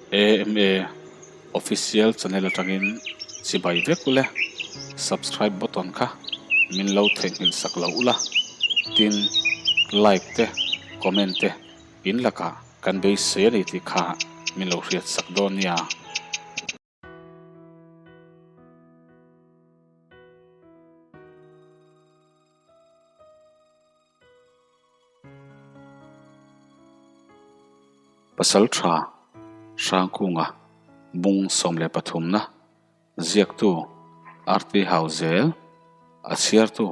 AMA Official channel atangin chibai vek ule, subscribe button kha min lo theihnghilh sak lo ula, tin like te comment te in lakah kan beisei a ni tih kha min lo hriat sak dawn nia. Pasal tha Hrangkunga bung 13 na ziaktu RT Hauzel a chhiartu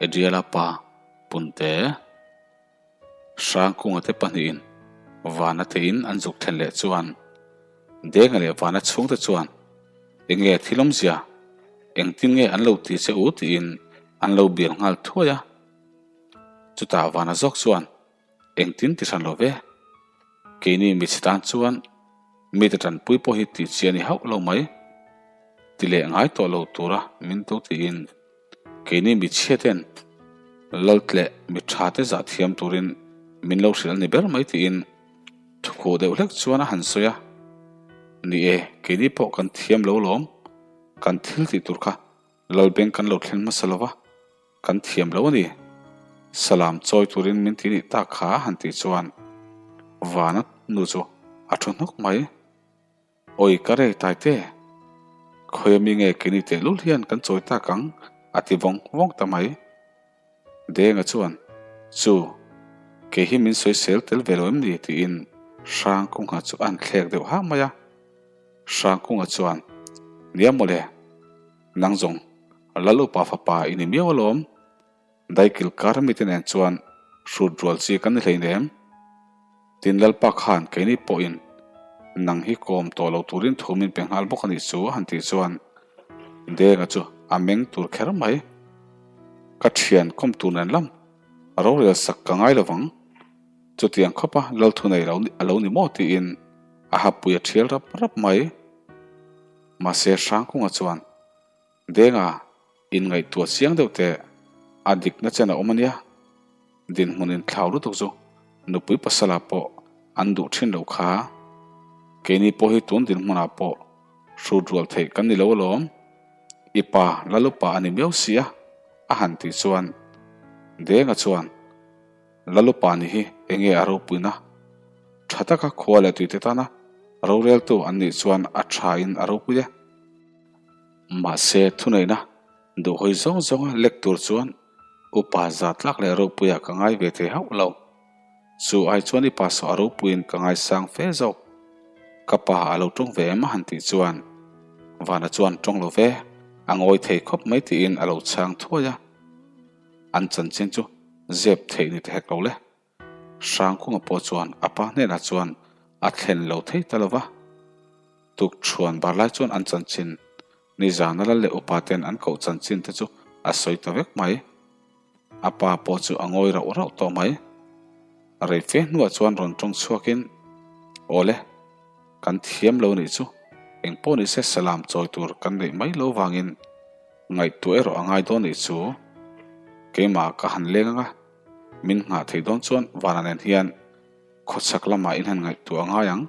Adriela pa Punte Hrangkunga te pahnihin Vana tein an zuk thlen leh chuan Denga leh Vana chhungte chuan enge thil awmzia engtin nge an lo ti che u tiin an lo bial nghal thuai a. Chutah Vana zawk chuan engtin ti hran lo ve. Keini michhe tan chuan mite tanpui pawh hi tih chi a ni hauh lo mai. Ti leh ngai tawh lo tura min to tiin keini michhia ten Laltleh mi tha te zah thiam turin min lo hrilh a ni ber mai tiin thukhuh deuh hlek chuan a han sawi a. Ni e, keini pawh kan thiam lo lawm, kan thil tih tur kha Lalbeng kan lo thlen hmasa lo va, kan thiam lo a ni. Salam chawi turin min ti nih tak kha a han tih chuan Vana nu chu a thu hnawk mai. Awi ka rei tai te, khawi ami nge keini tehlul hian kan chawi tak ang a ti vawng vawng ta mai. Denga chuan, Chu, kei hi min sawisel tel ve lo em ni? tiin Hrangkunga chu a han thlek deuh hah mai a. Hrangkunga chuan, Nia mawle, nang zawng Lal upa fapa i ni miau alawm. Daikil kar mite nen chuan hrut rual chi kan ni hleinem. Tin Lalpa khan keini pawhin nang hi kawm tawh lo turin thu min pe nghal bawk a nih chu a han tih chuan Denga chu a meng tur kher mai. Ka thian kawm tur nen lam rorel sak ka ngai lovang. Chutiang khawpa Lal thu nei lo a lo ni maw tiin a hapui a thial rap rap mai. Mahse Hrangkunga chuan Denga inngaihtuah chiang deuh teh a dikna chen a awm a nia. Dinhmun inthlau lutuk chu nupui pasala pawh an duh thin lo kha. Keini pawh hi tun dinhmunah pawh hrut rual theih kan ni lo alawm. I pa Lalupa a ni miau si a, a han tih chuan Denga chuan Lalupa ni hi enge a ropuina? Tha taka khua leh tuite tana roreltu an nih chuan a thain a ropui e. Mahse, thuneihna duhhawi zawng zawnga lek tur chuan upa za tlak leh ropuiah ka ngai ve thei hauh lo. Chu ai chuan i pa saw a ropuiin ka ngaisang fe zawk. Ka pa a lo tawng ve em a han tih chuan Vana chuan tawng lo ve, a ngawi thei khawp mai tiin a lo chhang thuai a. An chanchin chu zep theih ni ta hek lo le. Hrangkunga pawh chuan a pa hnenah chuan a thlen lo thei ta lo va. Tukṭhuan bar lai chuan an chanchin, nizana lal leh upa ten an koh chanchin te chu a sawi ta vek mai. A pa pawh chu a ngawi rauh rauh tawh mai. Rei fe hnuah chuan rawn ṭawng chhuakin, Awle, kan thiam lo nih chu, engpawh nise salam chawi tur kan neih mai lo vangin ngaihtuah erawh a ngai dawn nih chu, keimah ka han leng ang a. Min nghah theih dawn chuan Vana nen hian khawchhak lamah in han ngaihtuah a ngai ang.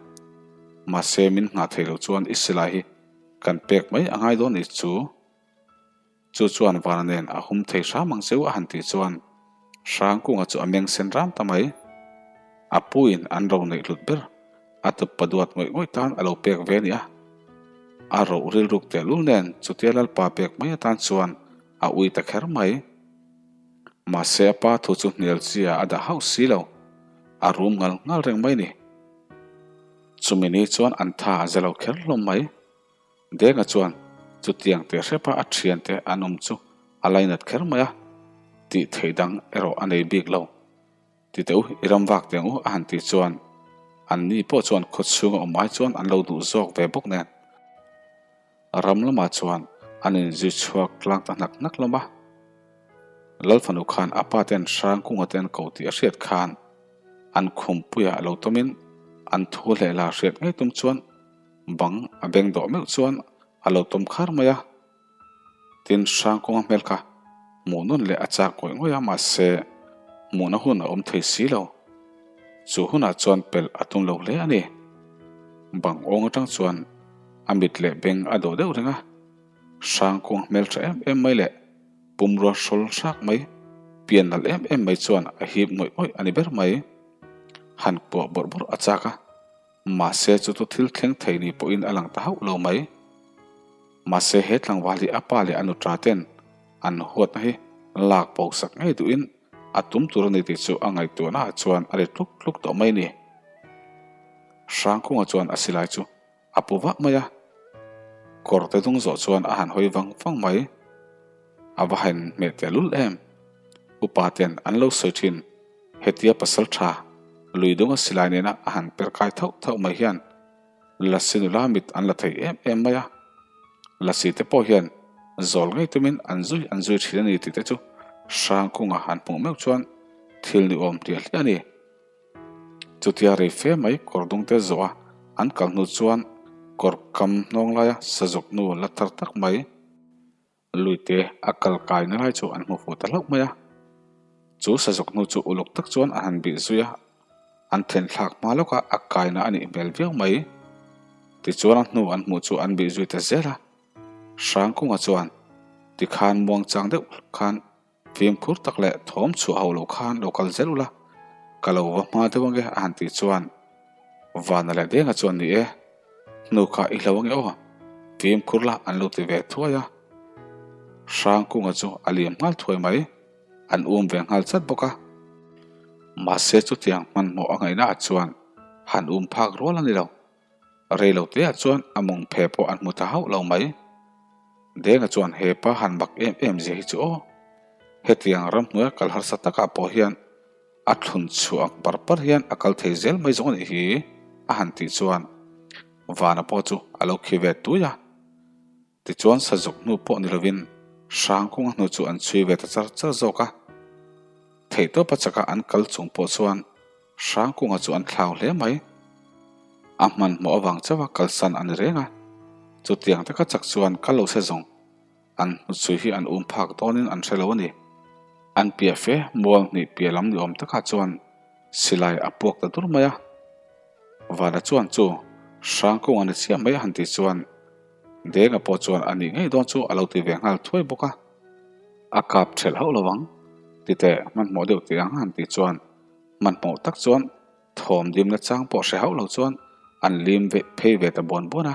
Mahse min nghah theih loh chuan i silai hi kan pek mai a ngai dawn ni chu. Chu chuan Vana nen a hum thei hram ang cheu a han tih chuan Hrangkunga chu a meng sen ram ta mai. A puiin an ro neih hlut ber a tuppa duat ngawih ngawih tan a lo pek ve a ni a. A roh rilruk tehlul nen chutia Lalpa pek mai atan chuan a ui ta kher mai. Mahse a pa thu chu hnial chi ah a dah hauh si lo, a rum ngal ngal reng mai ni. Chumi ni chuan an tha a za lo kher hlawm mai. Denga chuan chutiang teh hrepa a thiante an awm chu a lainat kher mai a, tih theih dang erawh a nei bik lo. Ti teh u, i ram vak teh ang u a han tih chuan an ni pawh chuan khawchhunga awm ai chuan an lo duh zawk ve bawk nen. Ram lamah chuan an inzui chhuak tlang ta hnak hnak hlawm a. Lalfanu khan a pa ten Hrangkunga te an ko tih a hriat khan an khumpuiah a lo tawmin an thu hlehla hriat ngei tum chuan bang a beng dawh meuh chuan a lo tawm khar mai a. Tin, Hrangkunga hmel kha hmuh nawn leh a chak ngawih ngawih a, mahse hmuhna hun a awm thei si lo. Chu hunah chuan pelh a tum lo hle a ni. Bang awng atang chuan a mit leh beng a dawh deuh reng a, Hrangkung hmeltha em em mai leh pumrua hrawl hrak mai, pian nalh em em mai chuan a hip ngawih ngawih a ni ber mai. Han kuah bawrh bawrh a chak a, mahse chu chu thil thleng thei ni pawhin a lang ta hauh lo mai. Mahse he tlangval hi a pa leh a nuṭa ten an huatna hi lak bo sak ngei duhin a tum tur a ni tih chu a ngaihtuahna ah chuan a ri tluk tluk tawh mai a ni. Hrangkunga chuan a silai chu a pu vah mai a, kawr te dung zawh chuan a han hawi vang vang mai. A va han hmeh teh lul em! Upa ten an lo sawi thin, hetia pasal tha lui dunga silai nena a han per kai thauh thauh mai hian Lasi nula mit an la thei em em mai a. Lasi te pawh hian zawl ngei tumin an zui an zui thin a ni tih te chu Hrangkunga han hmuh meuh chuan thil ni awm hliah hliah a ni. Chutia rei fe mai kawr dungte zawh a an kal hnu chuan kawr kam hnawng laia sazuk nu la thar tak mai luite a kal kaina lai chu an hmu fuh ta hlauh mai a. Chu sazuk hnu chu uluk tak chuan a han bih zui a, an then thlak hma lawka a kaina a nih hmel viau mai. Tichuan a hnu an hmuh chu an bih zui ta zel a. Hrangkunga chuan tikhan muangchang deuh khan Fimkhur tak leh thawm chhuah ho lo khan lo kal zel ula, ka lo va hma deuh ange a han tih chuan Vana leh Denga chuan ni e, hnu kha i hlo ange aw, fimkhur la an lo ti ve thuai a. Hrangkunga chu a liam nghal thuai mai, an um ve nghal chat bawk a. Mahse chutiang hmanhmawh a ngaihna ah chuan han um phak rual a ni lo. Rei lo te ah chuan a mawng phe pawh an hmu ta hauh lo mai. Denga chuan he pa han bak em em zia hi chu aw. Hetiang ramhnuaia kal harsa takah pawh hian a thlun chhuak par par hian a kal thei zel mai zawng a nih hi a han tih chuan Vana pawh chu a lo khi ve tui a. Tichuan sazuk hnu pawh ni lovin Hrangkunga hnu chu an chhui ve ta char char zawk a. Theihtawpa chaka an kal chung pawh chuan Hrangkunga chu an thlau hle mai. A hmanhmawh avang chauha kalsan a ni reng a, chutiang taka chak chuan kal lo se zawng an hnuchhui hi an um phak dawnin an hre lo a ni. An piah fe mual hnih piah lam ni awm takah chuan silai a puak ta dur mai a. Vana chuan chu Hrangkunga ni chiah mai a han tih chuan Denga pawh chuan a nih ngei dawn chu a lo ti ve nghal thuai bawk a, a kap ṭhelh hauh lo ang titeh hmanhmawh deuh tih ang han tih chuan hmanhmawh tak chuan thawm dimna chang pawh hre hauh lo chuan an lim ve phei ve ta buan buan a.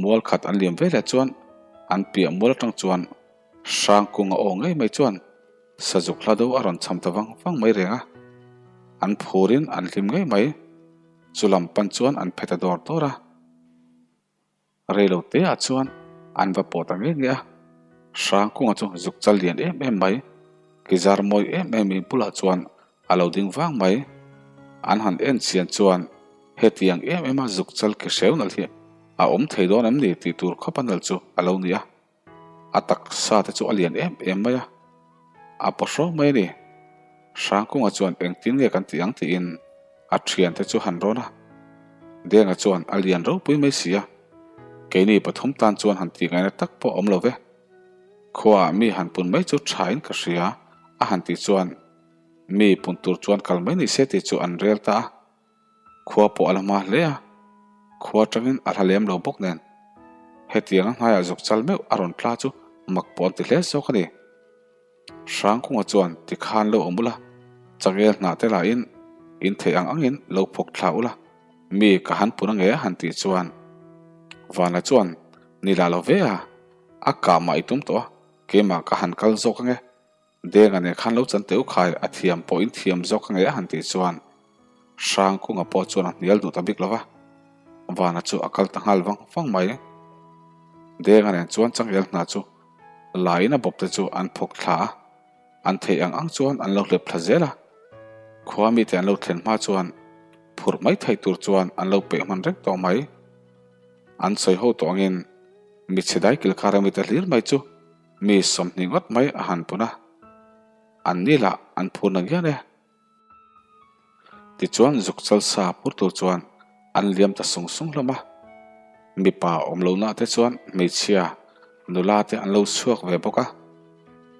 Mual khat an liam ve leh chuan an piah mual atang chuan Hrangkunga aw ngei mai chuan Sazuk hla do a rawn cham ta vang vang mai reng a, an phurin an hlim ngei mai. Chu lam pan chuan an phe ta dawr dawr a. Reilo te ah chuan an va pawh ta nge nge a, Hrangkunga chu zuk chal lian em em mai, ki zar mawi em em in bulah chuan a lo ding vang mai. An han en chian chuan hetiang em em a zuk chal ki hreu nalh hi a awm thei dawn em ni tih tur khawp a nalh chu a lo ni a. A taksa te chu a lian em em mai a, a paw hrawk mai a ni. Hrangkunga chuan engtin nge kan tih ang tiin a thiante chu han rawn a. Denga chuan a lian ropui mai si a, keini pathum tan chuan han tih ngaihna tak pawh a awm lo ve. Khuaah mi han pun mai chu thain ka hria a han tih chuan mi pun tur chuan kal mai ni se tih chu an rel ta a. Khua pawh a la hma hle a, khua atangin a hla lem lo bawk nen. Hetianga hnaiah zuk chal meuh a rawn tla chu mak pawh an ti hle zawk a ni. Hrangkunga chuan tikhan lo awm ula, changel hnah te lahin in theih ang angin lo phawk thla ula, mi ka han pun ange a han tih chuan Vana chuan ni lah lo ve a, a kah mah i tum tawh a, keimah ka han kal zawk ange. Denga nen khan lo chan teuh khai a thiam pawh in thiam zawk a ngei a han tih chuan Hrangkunga pawh chuan a hnial duh ta bik lo va, Vana chu a kal ta nghal vang vang mai. Denga nen chuan changel hna chu laiin a bawp te chu an phawk thla a, an theih ang ang chuan an lo hlep thla zel a. Khua mite an lo thlen hma chuan phurh mai thei tur chuan an lo peih hman reng tawh mai. An sawi ho tawh angin michhe daikil kha ramite hlir mai chu Mi 20 ngawt mai a han pun a, an ni lah an phur na ngian e. Tichuan zuk chal sa phur tur chuan an liam ta sung sung hlawm a. Mipa awm lo nah te chuan hmeichhia nula te an lo chhuak ve bawk a.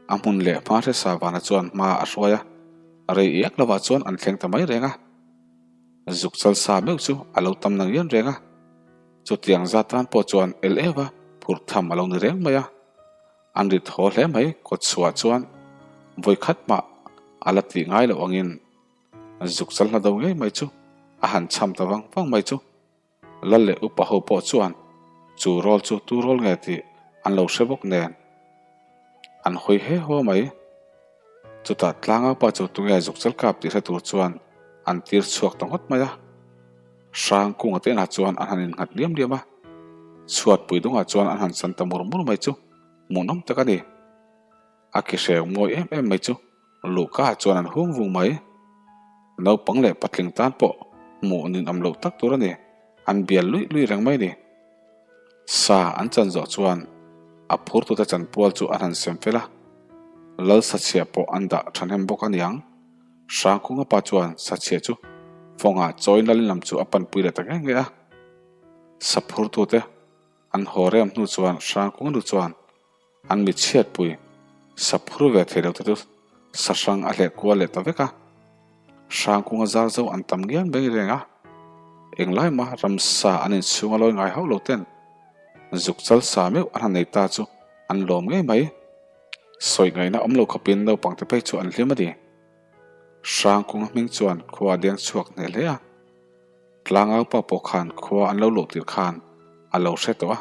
A hmun leh hma hre sa vana chuan hma a hruai a, rei iak lovah chuan an thleng ta mai reng a. Zuk chal sa meuh chu a lo tam na ngian reng a. Chutiang zat tan pawh chuan el eva phurh tham a lo ni reng mai a. An ri thaw hle mai kawtchhuah chuan vawi khat mah a la tih ngai loh angin zuk chal hla do ngei mai chu a han cham ta vang vang mai chu. Lal leh upa ho pawh chuan chu rawl chu tu rawl nge tih an lo hre bawk nen an hawi he haw mai. Chutah tlangau pa chu tunge zuk chal kap tih hre tur chuan an tir chhuak ta ngawt mai a. Hrang kunga te inah chuan an han innghat liam liam a, chhuat pui dungah chuan an han chan ta mur mur mai chu hmuhnawm tak a ni. A ki hreu mawi em em mai chu luhka ah chuan an hung vung mai. Naupang leh patling tan pawh hmuh ninawm loh tak tur a ni, an bial luih luih reng mai a ni. Sa an chan zawh chuan a phurtute chanpual chu an han sem fel a, lal sachhiah pawh an dah thahnem bawk a niang. Hrangkunga pa chuan sachhiah chu fawngah chawiin lalin lam chu a panpui leh ta nghe nghe a. Sa phurtute an haw rem hnu chuan Hrangkunga nu chuan an mi chhiatpui sa phur ve thei lote chu sa hrang a hleh kual leh ta vek a. Hrangkunga zar zo an tam ngial mai reng a. Englai mah ramsa an inchhung a lawi ngai hauh lo ten zuk chal sa meuh an han nei ta chu an lawm ngei mai. Sawi ngaihna awm lo khawpin naupangte phei chu an hlim a ni. Hrangkunga hming chuan khua a deng chhuak hneh hle a. Tlangaupa pawh khan khua an lo luh tir khan a lo hre tawh a.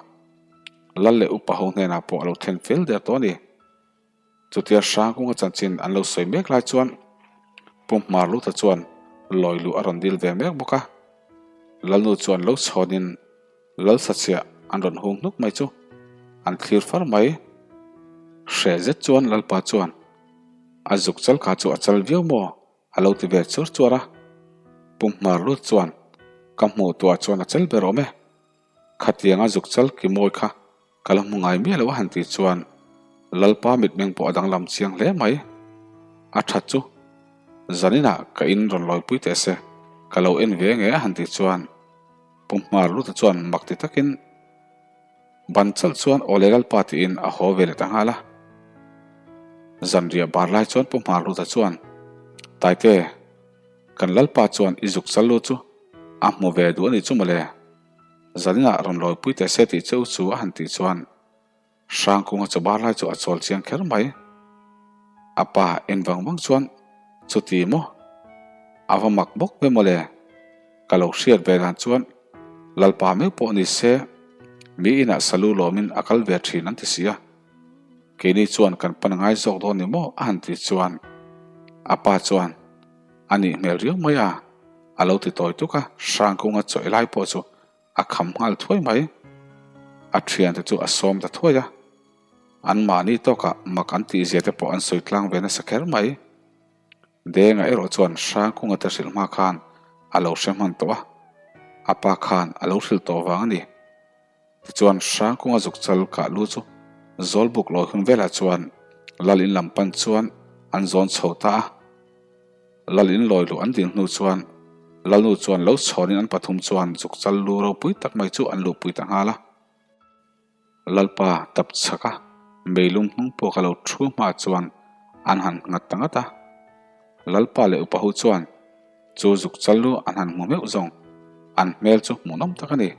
Lal leh upa ho hnenah pawh a lo thlen fel der tawh a ni. Chutia Hrangkunga chanchin an lo sawi mek lai chuan Pu Hmarluta chuan lawi luh a rawn dil ve mek bawk a. Lalnu chuan lo chhawnin Lal sachhiah an rawn hung hnuk mai chu an thlir far mai. Hreh zet chuan Lalpa chuan a zuk chal kha chu a chal viau maw a lo ti ve chur chuar a. Pu Hmar lut chuan ka hmuh tuah chuan a chal ber awm e. Khatianga zuk chal ki mawi kha Ka la hmu ngai miah lo a han tih chuan Lalpa mitmeng pawh a danglam chiang hle mai. A that chu zaninah ka in rawn lawipui teh se, ka lo en ve nge a han tih chuan Pu Hmar Luta chuan mak ti takin ban chalh chuan aw le Lalpa tiin a haw ve leh ta nghal a. Zanriah bar lai chuan Pu Hmar Luta chuan Taite, kan Lalpa chuan i zuk chal lu chu a hmu ve duh a nih chu mawle. Zaninah rawn lawipui teh se tih cheu chu a han tih chuan Hrangkunga chaw bar lai chu a chawl chiang kher mai. A pa en vang vang chuan chuti maw? A va mak bawk ve mawle. Ka lo hriat ve dan chuan Lalpa meuh pawh ni se mi inah salu lawmin a kal ve thin an ti si a. Keini chuan kan pan ngai zawk dawn ni maw a han tih chuan a pa chuan a nih hmel riau mai a. A lo ti tawi tuk a, Hrangkunga chawi lai pawh chu a kham nghal thuai mai. A thiante chu a sawm ta thuai a, anmahni tawkah mak an tihzia te pawh an sawi tlang ve nasa kher mai. Denga erawh chuan Hrangkunga te hrilh hma khan a lo hre hman tawh a, a pa khan a lo hrilh tawh vang a ni. Tichuan Hrangkunga zuk chal kah lu chu Zawlbuk lawi hun velah chuan Lal in lam pan chuan an zawn chho ta a. Lal in lawi luh an dil hnu chuan Lalnu chuan lo chhawnin an pathum chuan zuk chal lu ropui tak mai chu an luhpui ta nghal a. Lalpa tap chhak a, meilum hnung pawh ka lo thu hma chuan an han nghat ta ngat a. Lalpa leh upa ho chuan chu zuk chal lu an han hmu meuh zawng, an hmel chu hmuhnawm tak a ni.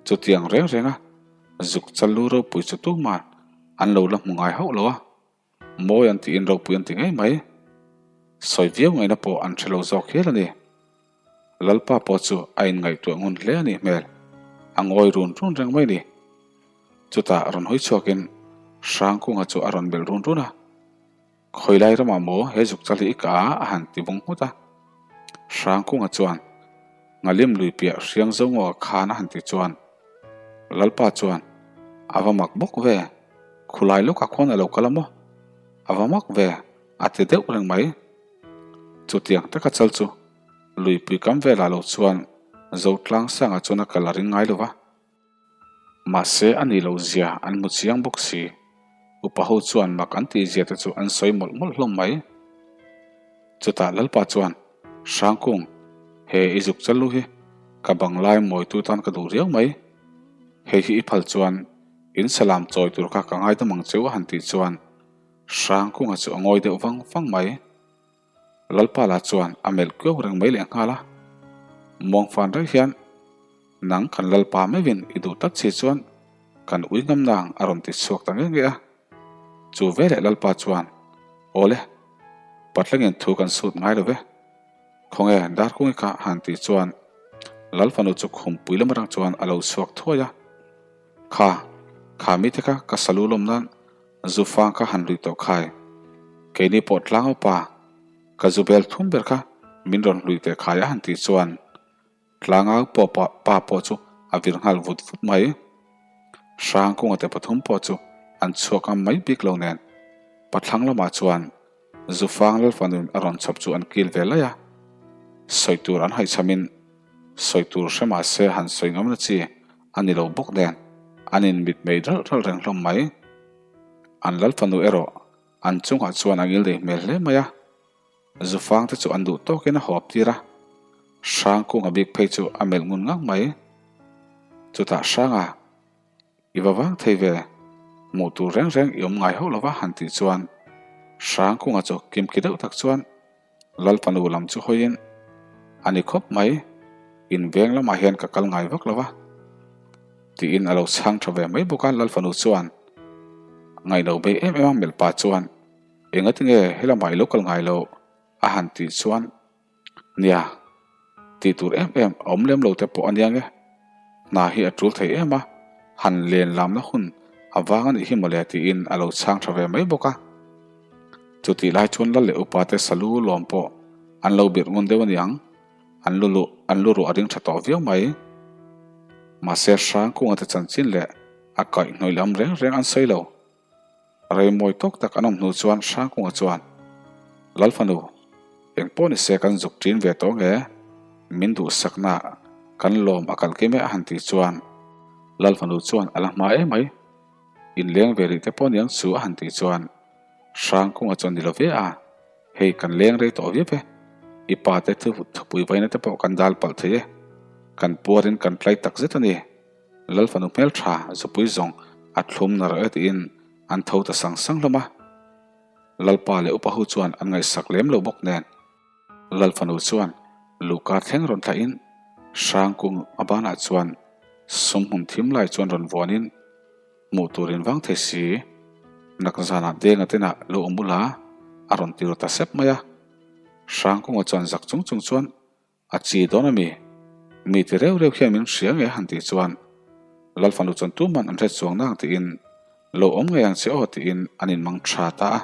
Chutiang reng renga zuk chal lu ropui chu tuman an lo la hmu ngai hauh lo a. Mawi an tiin ropui an ti ngei mai. Sawi viau ngaihna pawh an hre lo zawk hial a ni. Lalpa pawh chu a inngaihtuah ngun hle a nih hmel. A ngawi run run reng mai a ni. Chutah rawn hawi chhuakin Hrangkunga chu a rawn melh run run a. Khawilai ramah maw he zuk chal hi i ka a a han ti vung nghut a. Hrangkunga chuan Ngalim lui piah hriang zo ngaw a khan a han ti chuan Lalpa chuan a va mak bawk ve. Khulai lawkah khuan a lo kal a maw? A va mak ve, a ti deuh reng mai. Chutiang taka chal chu luipui kam velah lo chuan Zotlang sangah chuan a kal a ring ngai lo va. Mahse a nih loh zia an hmu chiang bawk si. Upa ho chuan mak an tih zia te chu an sawi mawlh mawlh hlawm mai. Chutah Lalpa chuan, Hrangkung, he i zuk chal lu hi ka banglai mawitu tan ka duh riau mai. Hei hi i phal chuan In salam chawi tur kha ka ngaidam ang cheu a han tih chuan Hrangkunga chu a ngawi deuh vang vang mai. Lalpa lah chuan a melh kiau reng mai leh nghal a. Muangfan reng hian. Nang kan Lalpa meuhin i duh tlat si chuan kan ui ngam nang a rawn ti chhuak ta nge nge a. Chu veleh Lalpa chuan, Awle, Patlangin thu kan sut ngai lo ve. Khawnge Darkungi kha han tih chuan Lalfanu chu khumpui lam atang chuan a lo chhuak thuai a. Kha, kha mite kha ka salu lawm nan zu fang kha han hlui tawh khai. Keini pawh tlangau pa, ka zu bel thum ber kha min rawn hlui teh khai a han tih chuan Tlangau pawh pa pawh chu a vir nghal vut vut mai. Hrangkunga te pathum pawh chu an chhuak ngam mai bik lo nen pathlang lamah chuan Zufang Lalfanuin a rawn chhawp chu an kil ve laih a. Sawi tur an haihchhamin sawi tur hre mah se han sawi ngamna chi a ni lo bawk nen an inmit mei ralh ralh reng hlawm mai. An Lalfanu erawh an chungah chuan a ngildei hmel hle mai a. Zufang te chu an duh tawkin a hawp tir a, Hrangkunga bik phei chu a melh ngun ngang mai. Chutah Hranga, I va vang thei ve, hmuh tur reng reng i awm ngai hauh lova han tih chuan Hrangkunga chu kimki deuh tak chuan Lalfanu lam chu hawiin, A ni khawp mai, in veng lamah hian ka kal ngai vak lova. Tiin a lo chhang tha ve mai bawk a, Lalfanu chuan ngaihno bei em em a melh pah chuan, Engati nge helamah i lo kal ngai lo? a han tih chuan, Nia, tih tur em em a awm lem lo te pawh a nia nge. Hna hi a tul thei em a, han len lamna hun a vang a nih hi mawle tiin a lo chhang tha ve mai bawk a. Chutih lai chuan lal leh upa te salu lawm pawh an lo birh ngun deuh a niang, an lu luh an lu ruah a ring tha tawh viau mai. Mahse Hrangkunga te chanchin leh a kaihhnawih lam reng reng an sawi lo. Rei mawi tawk tak an awm hnu chuan Hrangkunga chuan, Lalfanu, eng pawh ni se kan zuk ṭin ve tawh nge? Min duhsakna kan lawm a kal kim e a han tih chuan Lalfanu chuan a la hma emai, inleng ve rih te pawh niang chu a han tih chuan Hrangkunga chuan ni lo ve a, hei kan leng rei tawh viau e, i pa te thupui vaina te pawh kan dal palh thei e, kan puarin kan tlai tak zet a ni. Lalfanu hmeltha zupui zawng a thlum na reuh e tiin an tho ta sang sang hlawm a. Lalpa leh upa ho chuan an ngaihsak lem lo bawk nen. Lalfanu chuan luhka thleng rawn thlahin Hrangkung a banah chuan sumhmun thim lai chuan rawn vuanin hmuh turin vang thei si. Nak zanah denga tenah lo awm ula a rawn ti ru ta sep mai a. Hrangkunga chuan zak chung chung chuan A chi dawn a mi? Mi ti reuh reuh hian min hria nge han tih chuan Lalfanu chuan tuman an hret chuang nang tiin lo awm ngei ang che aw tiin an inmang tha ta a.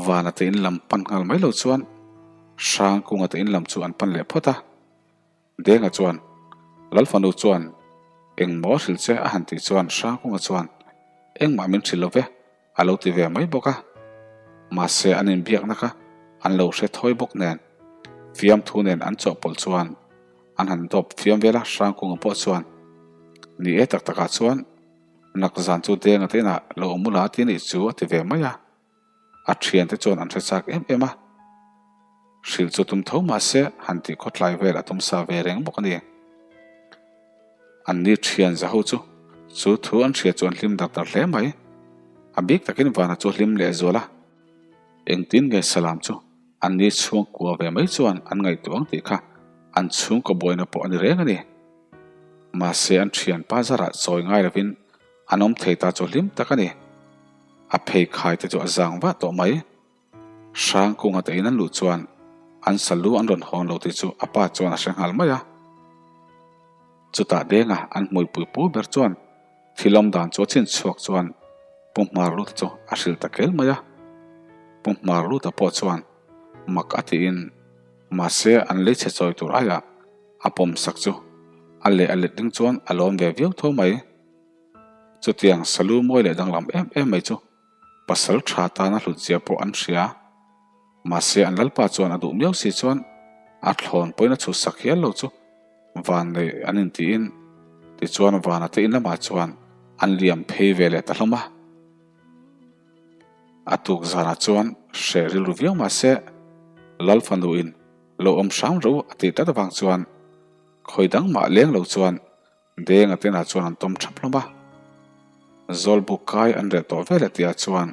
Vana te in lam pan nghal mai lo chuan Hrangkunga te in lam chu an pan leh phawt a. Denga chuan Lalfanu chuan engmaw a hrilh che a han tih chuan Hrangkunga chuan engmah min hrilh lo ve A lo ti ve mai bawk a, mahse an inbiakna kha an lo hre thawi bawk nen, fiamthu nen an chawhpawlh chuan an han dawp fiam vel a, Hrangkunga pawh chuan, Ni e tak takah chuan nak zan chu Denga te inah lo awm ula ti nih chu a ti ve mai a, a thiante chuan an hre chak em em a, hrilh chu tum tho mahse han tih khawtlai vel a tum sa ve reng bawk a ni. An ni thian zaho chu chu thu an hria chu an hlim dar dar hle mai. A bik takin Vana chu a hlim leh zual a. Engtin nge Salam chu an ni chhungkua ve mai chuan an ngaihtuah ang tih kha an chhungkaw buaina pawh a ni reng a ni. Mahse an thianpa zarah chawi ngai lovin an awm thei ta chu hlim tak a ni. A pheikhai te chu a zang vah tawh mai. Hrangkunga te in an luh chuan an salu an rawn hawn lo tih chu a pa chuan a hre nghal mai a. Chutah denga an hmuipui pu ber chuan thil awm dan chu a chin chhuak chuan Pu Hmarluta chu a hrilh ta kel mai a. Pu Hmarluta pawh chuan mak a tiin mahse an lei chhe chawi tur aiah a pawm sak chu a leh a let ding chuan a lawm ve viau tho mai. Chutiang salu mawi leh danglam em em mai chu Pasal tha tana hlutzia pawh an hria. Mahse an lalpa chuan a duh miau si chuan a thlawn pawhin a chhuhsak hial lo chu van nei an intiin tichuan vana te in lamah chuan an liam phei ve leh ta hlawm a. A tuk zanah chuan hreh rilru viau mahse Lalfanuin lo awm hram ro a tih tlat avang chuan khawi dang mah leng lo chuan Denga tenah chuan an tawm thap hlawm a, Zawlbuk kai an reh tawh vel e tihah chuan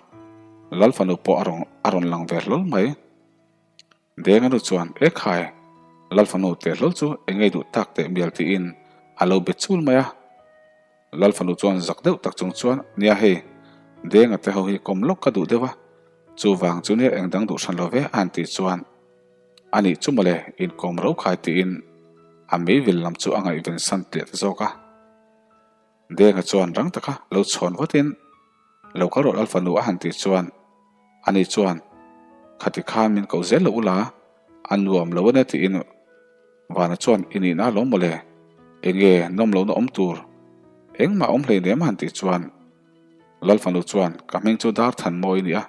Lalfanu pawh a rawn a rawn lang ve hlawl mai. Denga nu chuan, E khai, Lalfanu teh hlawl chu eng ngei duh tak teh mial tiin. a lo be chul mai a. Lal fanu chuan zak deuh tak chung chuan, Nia hei, Denga te ho hi kawm lawk ka duh deuh a, chuvang chu nia eng dang duh hran lo ve a han tih chuan, A nih chu mawle, inkawm ro khai tiin a meivil lam chu a ngaihven san tliah ta zawk a. Denga chuan rang taka lo chhawn vatin, Lo kal rawh Lal fanu a han tih chuan, ani chuan, Khati khan min koh zel lo ula, a nuam lo ania tiin Vana chuan i nihna alawm mawle, enge nawm lohna awm tur, engmah awm hleinem a han tih chuan, Lal fanu chuan, Ka hming chu Darthan mawi i ni a,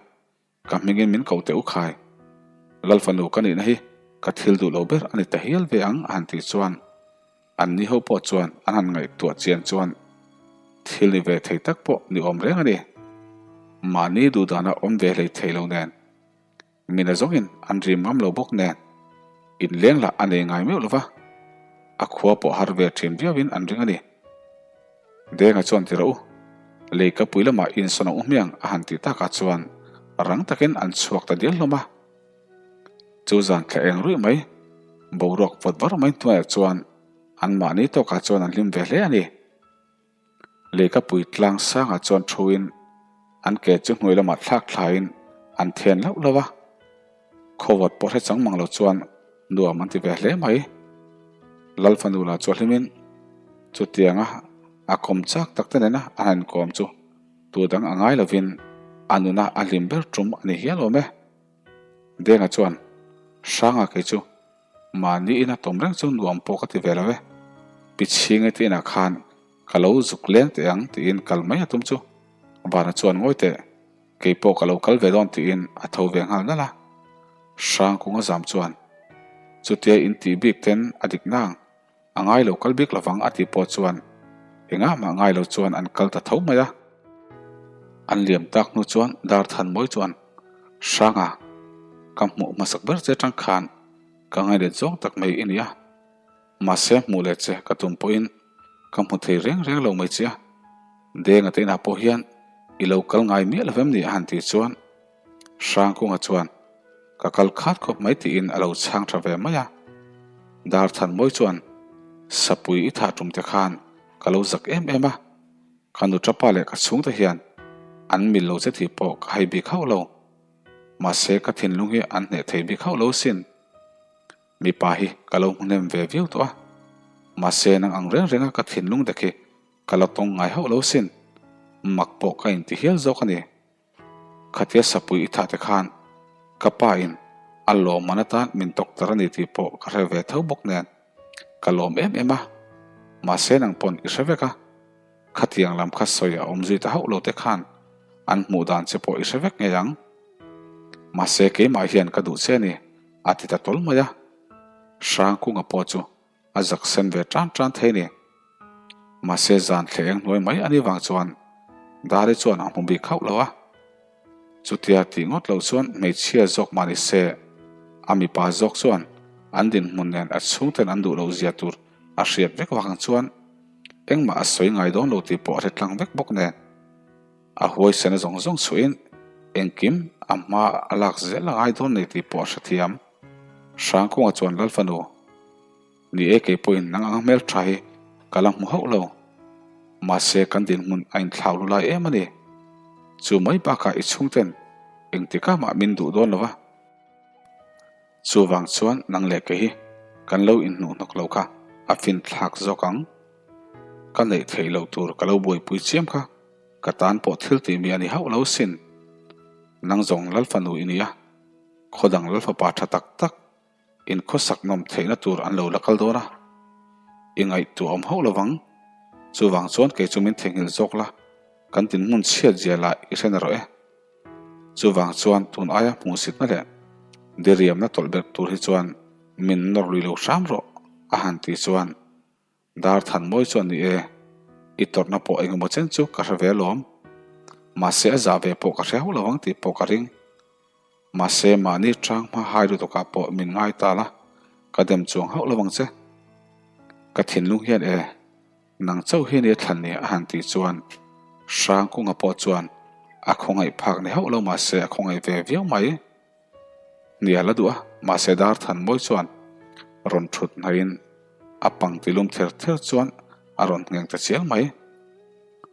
Ka hmingin min ko teh u khai. Lal fanu ka nihna hi ka thil duh lo ber a ni ta hial ve ang a han tih chuan an ni ho pawh chuan an han ngaihtuah chian chuan thil ni ve thei tak pawh ni awm reng a ni. Mahni duhdana awm ve hlei thei lo nen mina zawngin an rim ngam lo bawk nen inleng lah a nei ngai meuh lo va, a khua pawh har ve thin viauin an ring a ni. Denga chuan ti rawh u, leikapui lamah insawn ang u hmiang a han tih takah chuan rang takin an chhuak ta dial hlawm a. Chu zan thla eng ruih mai, boruak vawt var mai hnuaiah chuan anmahni tawkah chuan an hlim ve hle a ni. Leikapui tlang sangah chuan thuin an ke chu hnuai lamah thlak thlain an then lauh lauh a. Khawvawt pawh hre chang mang lo chuan nuam an ti ve hle mai. Lal fanu lah chu a hlimin chutianga a kawm chak tak te nena a han inkawm chu tu dang a ngai lovin a nuna a hlim ber tum a ni hial awm e. Denga chuan, Hranga kei chu mahni ina tawm reng chu nuam pawh ka ti ve lo e. Pi Chhinge te inah khan ka lo zuk leng teh ang tiin kal mai a tum chu Vana chuan ngawi teh. Kei pawh ka lo kal ve dawn tiin a tho ve nghal nalh a. Hrangkung a zam chuan, Chutia in tih bik ten a dik nang, a ngai lo kal bik lovang a tih pawh chuan engah mah ngai lo chuan an kal ta tho mai a. An liam tak hnu chuan Darthanmawi chuan, Hranga, ka hmuh hmasak ber che atang khan ka ngaihlet zawng tak mai i ni a. Mahse hmuh leh che ka tum pawhin ka hmu thei reng reng lo mai che a, Denga te inah pawh hian i lo kal ngai miah lo em ni a han tih chuan Hrangkunga chuan ka kal khat khawp mai tiin a lo chhang tha ve mai a. Darthanmawi chuan Sapui i thah tum te khan ka lo zak em em a, ka nu tapa leh ka chhungte hian an mil lo che tih pawh ka hai bik hauh lo. Mahse ka thinlung hi an hneh thei bik hauh lo sin. Mipa hi ka lo hmu hnem ve viau tawh a, mahse nang ang reng renga ka thinlung dek hi ka la tawng ngai hauh lo sin, mak pawh ka inti hial zawk a ni. Khatia sapui i thah te khan ka pa in a lawmman atan min tawk tar a ni tih pawh ka hre ve tho bawk nen ka lawm em em a, mahse nang pawn i hre vek a, khatiang lam kha sawi a awm zui ta hauh lo te khan an hmuh dan che pawh i hre vek ngei ang. Mahse keimah hian ka duh che a ni. A ti ta tawl mai a, Hrangkunga pawh chu a zak sen ve tan tan thei a ni. Mahse zan thleh eng hnuai mai a nih vang chuan Dari chuan a hmu bik hauh lo a. Chutia tih ngawt lo chuan hmeichhia zawk mah ni se, a mipa zawk chuan an dinhmun nen a chhungten an duh loh zia tur a hriat vek vang chuan engmah a sawi ngai dawn lo tih pawh a hre tlang vek bawk nen. A huaisena zawng zawng chhuahin engkim a hma a lak zel a ngai dawn nei tih pawh a hrethiam. Hrangkunga chuan Lal fanu, Ni e kei pawhin nang anga hmel tha hi ka la hmu hauh lo. Mahse kan dinhmun a inthlau lu lai em a ni. Chu mai bakah i chhungten engtikah mah min duh dawn lo va. Chuvang chuan nang leh kei hi kan lo inhnuh hnawk lo kha a finthlak zawk ang. Ka neih theih loh tur ka lo buaipui chiam kha. Ka tan pawh thil tih mi a ni hauh lo sin. Nang zawng Lal fanu i ni a, khaw dang Lal fapa tha tak tak in khawsak nawm theihna tur an lo la kal dawn a. I ngaihtuah awm hauh lovang. Chuvang chuan kei chu min theihnghilh zawk la, kan dinhmun chhiat zia lah i hre na rawh e. Chuvang chuan tun aia hmuhsitna leh diriamna tawlh ber tur hi chuan min nawr lui lo hram rawh a han tih chuan Dar than mawi chuan ni e, i tawrhna pawh engemaw chen chu ka hre ve alawm. Mahse a zah ve pawh ka hre hauh lo ang tih pawh ka ring. Mahse mahni ṭang hma hai lutukah pawh min ngai ta la, ka dem chuang hauh lo ang che. Ka thinlung hian e, nang chauh hi nia thlan ni a han tih chuan Hrangkunga pawh chuan a khawngaih phak ni hauh lo mahse a khawngaih ve viau mai. Hnial a duh a, mahse Darthanmawi chuan rawn thut hnaihin a pangti lum ther ther chuan a rawn ngheng ta chial mai.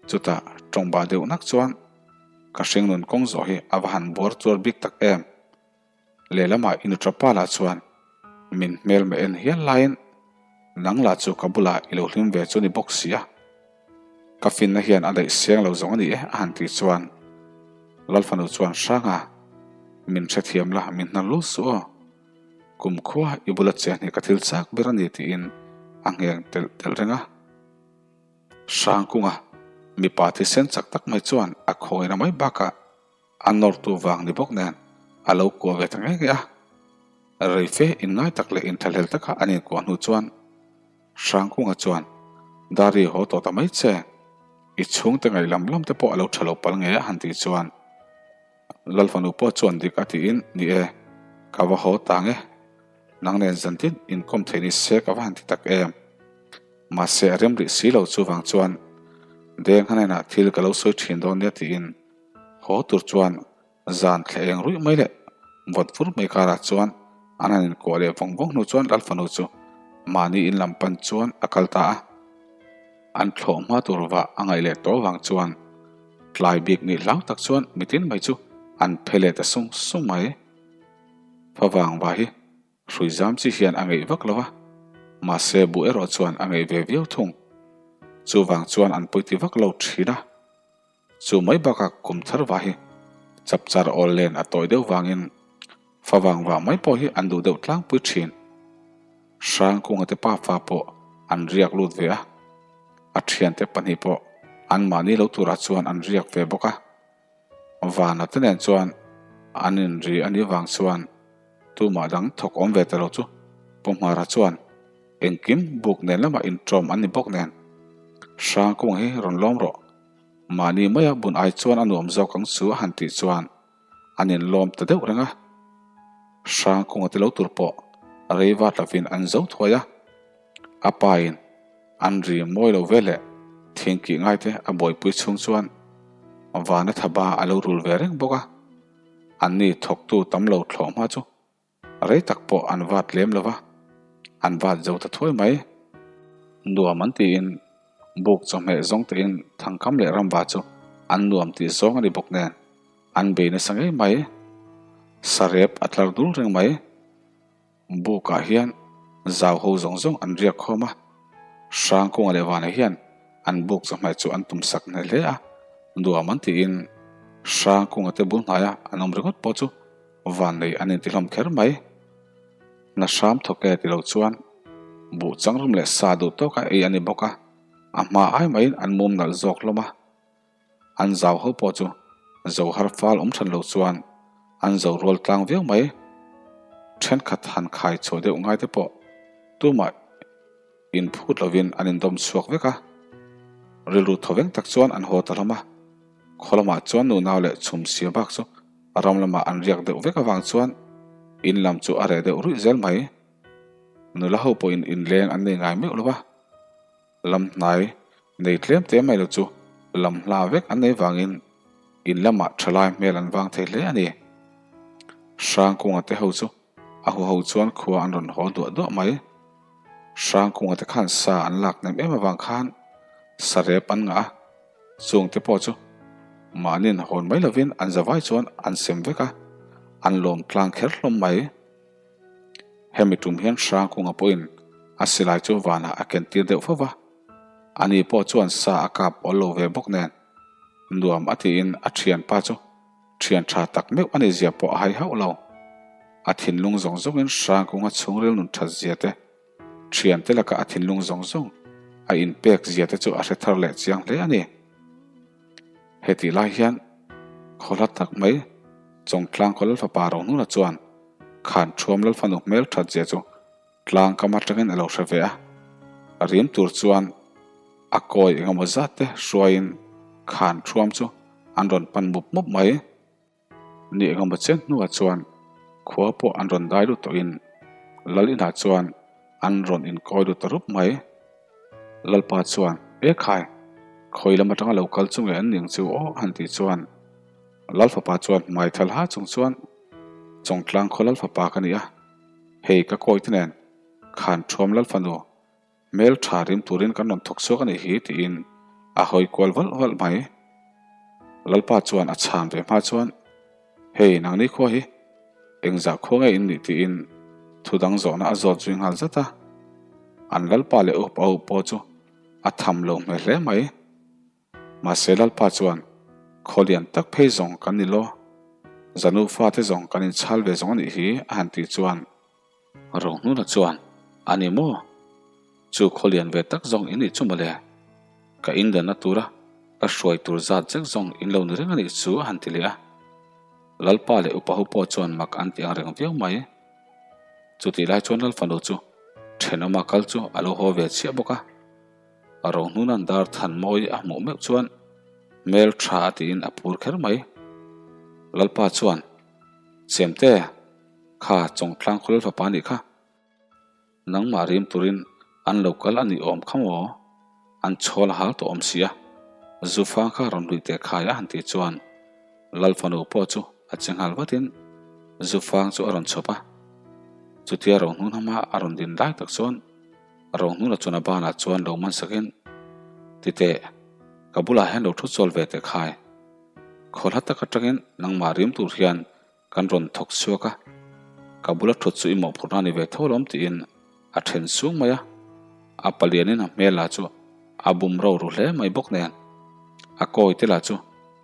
Chutah tawng bah deuh nak chuan ka hringnun kawng zawh hi a va han buar chuar bik tak em. Lehlamah i nuṭapa lah chuan min hmelma en hial laiin nang lah chu ka bulah i lo hlim ve chu ni bawk si a. Ka finna hian a daih seng lo zawng a ni e a han tih chuan Lalfanu chuan Hranga min hrethiam la min hnar lut suh aw. Kum khua i bula chen hi ka thil chak ber a ni tiin a ngheng telh telh reng a. Hrangkunga mipa thisen chak tak mai chuan a khawina mai bakah A nawrtu vang ni bawk nen a lo kuah ve ta ngei ngei a. Reife inngai tak leh inthlahlel taka an inkuah hnu chuan Hrangkunga chuan, Dari haw tawh ta mai che, i chhungte ngaih lam lam te pawh a lo tha lo pal ngei a han tih chuan Lalfanu pawh chuan dik a tiin, Ni e, ka va haw ta nge, nang nen zantin inkawm thei ni se ka va han ti tak em. Mahse a rem rih si lo chuvang chuan Deng hnenah thil ka lo sawi thin dawn nia tiin Haw tur chuan zan thla eng ruih mai leh vawt vur mai karah chuan an han inkuah leh vawng vawng hnu chuan Lalfanu chu mahni in lam pan chuan a kal ta a. An thlawh hma tur vah a ngaih leh tawh vang chuan tlai bik nih hlau tak chuan mitin mai chu an phe leh ta sung sung mai. Favang va hi hrui zam chi hian a ngeih vak lo a, mahse buh erawh chuan a ngeih ve viau thung. Chuvang chuan an pawiti vak lo thin a. Chu mai bakah kum thar va hi chapchar awl len a tawi deuh vangin favang vah mai pawh hi an duh deuh tlangpui thin. Hrangkunga te pafa pawh an riak lut ve a, a thiante pahnih pawh anmahni lo turah chuan an riak ve bawk a. Vana te nen chuan an inri a nih vang chuan tumah dang thawk awm ve ta lo chu Pu Hmara chuan engkim buk nen lamah inṭawm an ni bawk nen Hrangkunga hi rawn lawm rawh. Mahni maia bun ai chuan a nuam zawk ang chu a han tih chuan an inlawm ta deuh reng a. Hrangkunga ti lo tur pawh rei vat lovin an zo thuai a. A pain an ri mawi lo ve leh thingkih ngaite a buaipui chhung chuan vana thaba a lo rul ve reng bawk a. Anni thawktu tam lo thlawh hma chu Rei tak pawh an vat lem lo va, an vat zo ta thuai mai. Nuam an tiin buk chawhmeh zawng tein thangkam leh ramva chu an nuam tih zawng a ni bawk nen an bei nasa ngei mai. Sarep a tlar dul reng mai. Bukah hian zau ho zawng zawng an riak khawm a, Hrangkunga leh Vana hian an buk chawhmeh chu an tum sak hneh hle a, nuam an tiin Hrangkunga te bul hnaia an awm ringawt pawh chu Vannei an intihlawm kher mai. Hna hram thawk e ti lo chuan buh changrum leh sa duh tawka ei a ni bawk a, a hma ai maiin an mum nalh zawk hlawm a. An zau ho pawh chu zo har fal awm than lo chuan an zo rual tlang viau mai. Thenkhat han khai chhuah deuh ngai te pawh tumah inphut lovin an indawm chhuak vek a. Rilru thawveng tak chuan an haw ta hlawm a. Khaw lamah chuan nunau leh chhum sia bak chu ram lamah an riak deuh vek avang chuan in lam chu a reh deuh ruih zel mai. Nula ho pawhin inleng an nei ngai meuh lo va, lam hnai nei tlem te mai lo chu lam hla vek an nei vangin in lamah thalai hmel an vang thei hle a ni. Hrangkunga te ho chu a huho chuan khua an rawn haw duah duah mai. Hrangkunga te khan sa an lak nem em avang khan sarep an ngah a. Chungte pawh chu mahniin hawn mai lovin an zavai chuan an sem vek a, an lawm tlang kher hlawm mai. Hemi tum hian Hrangkunga pawhin a silai chu vanah a ken tir deuh fo va, ani pawh chuan sa a kap awl lo ve bawk nen nuam a tiin a thianpa chu thian tha tak meuh a ni zia pawh a hai hauh lo. A thinlung zawng zawngin Hrangkunga chhungril nun that zia te, Thiante laka a thinlung zawng zawng a inpek zia te chu a hre thar leh chiang hle a ni. Hetih lai hian khaw hla tak mai Chawngtlang khaw Lalfapa Rohnuna chuan Khanṭhuam Lalfanu hmel that zia chu tlang kam atangin a lo hre ve a. Rim tur chuan a kawi engemaw zat te hruaiin Khanṭhuam chu an rawn pan mup mup mai. Ni engemaw chen hnuah chuan khua pawh an rawn dai lut tawhin Lal inah chuan an rawn inkawi lut ta rup mai. Lalpa chuan, E khai, khawi lam atanga lo kal chu nge an ning chu aw han tih chuan Lal fapa chuan hmai thal ha chung chuan Chawngtlang khaw Lal fapa ka ni a, hei ka kawi te nen khan thuam Lal fanu. Hmel tha rim turin kan rawn thawk chhuak a nih hi tiin a hawi kual valh valh mai. Lalpa chuan a chhan ve hma chuan, Hei nangni khua hi engzah khua nge in nih tiin thu dang zawhna a zawt zui nghal zat a. An Lalpa leh upa ho pawh chu a tham lo hmel hle mai. Mahse Lalpa chuan, Khaw lian tak phei zawng kan ni law, Zanu fate zawng kan inchhal ve zawng a nih hi a han tih chuan, Rohnuna chuan, A ni maw? Chu khaw lian ve tak zawng i nih chu mawle. Ka indanna tura ka hruai tur zat zek zawng in lo ni reng a nih chu a han ti leh a. Lalpa leh upa ho pawh chuan mak an ti ang reng viau mai. Chutih lai chuan Lalfanu chu thenawma kal chu a lo haw ve chiah bawk a. Rohnuna'n dar than mawi a hmuh meuh chuan hmel tha a tiin a phur kher mai. Lalpa chuan, Chemte! Kha Chawngtlang khaw fapa nih kha. Nangmah rim turin an lo kal a nih awm kha maw? An chhawl a hal tawh awm si a. Zufang kha rawn luih teh khai a han tih chuan Lal fanu pawh chu a che nghal vatin Zufang chu a rawn chhawp a. Chutia Rohnun hama a rawn din lai tak chuan Rohnuna chuan a banah chuan lo man sakin, Titeh, ka bulah hian lo thu chawl ve teh khai. Khaw hla tak atangin nangmah rim tur hian Kan rawn thawk chhuak a, ka bula thut chu i mawhphurhna a ni ve tho alawm tiin a then sung mai a, a palianin a hmel lah chu a bum ro ru hle mai bawk nen, a kawi te lah chu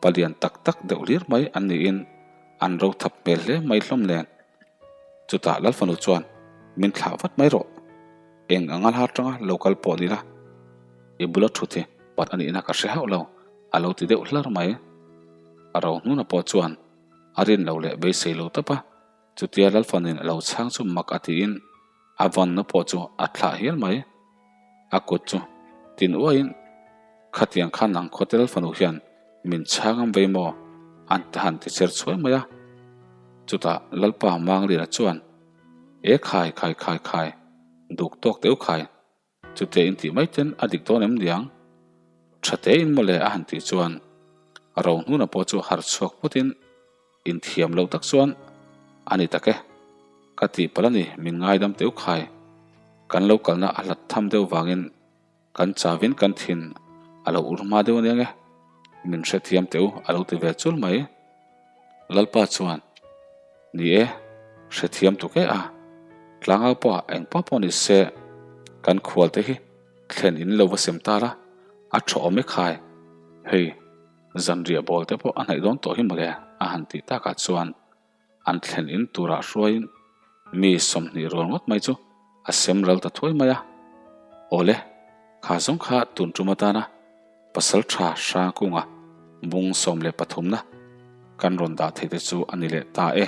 palian tak tak deuh hlir mai an niin an ro thap hmel hle mai hlawm nen. Chutah Lalfanu chuan min thlah vat mai rawh, eng anga hla atanga lo kal pawh ni la, i bula thut hi pat a nihna ka hre hauh lo a lo ti deuh hlar mai. A ro hnuna pawh chuan A rin lo leh beisei lo tawp a, chutia Lalfanin a lo chhang chu mak a tiin a vawnna pawh chu a thlah hial mai. A kut chu tin uaiin, Khatiang khan nang khawte Lalfanu hian min chhang am vei maw? an ti han ti cher chhuai mai a. Chutah Lalpa Mangliana chuan, E khai khai khai khai, duk tawk teuh khai, Chute in tih mai ten a dik dawn em niang? Tha te in mawle a han tih chuan Rohnuna pawh chu harh chhuak putin inthiam loh tak chuan a ni tak e. Ka tihpalh a ni, min ngaidam teuh khai. Kan lo kalna a hlat tham deuh vangin kan chavin kan thin a lo ur hma deuh aniang e. Min hrethiam teuh a lo ti ve chul mai. Lalpa chuan, Ni e, hrethiam tuk e a, tlangau pawh eng pawh pawh ni se, kan khualte hi thlen in lo va sem ta la, a tha awm e khai, hei zanriah bawl te pawh a hnaih dawn tawh hi mawle a han tih takah chuan an thlen in turah hruaiin mi 20 rual ngawt mai chu a sem ral ta thuai mai a, Awle, kha zawng kha tun tum atana Pasal tha Hrangkunga bung 13 na kan rawn dah theih te chu a ni leh ta e.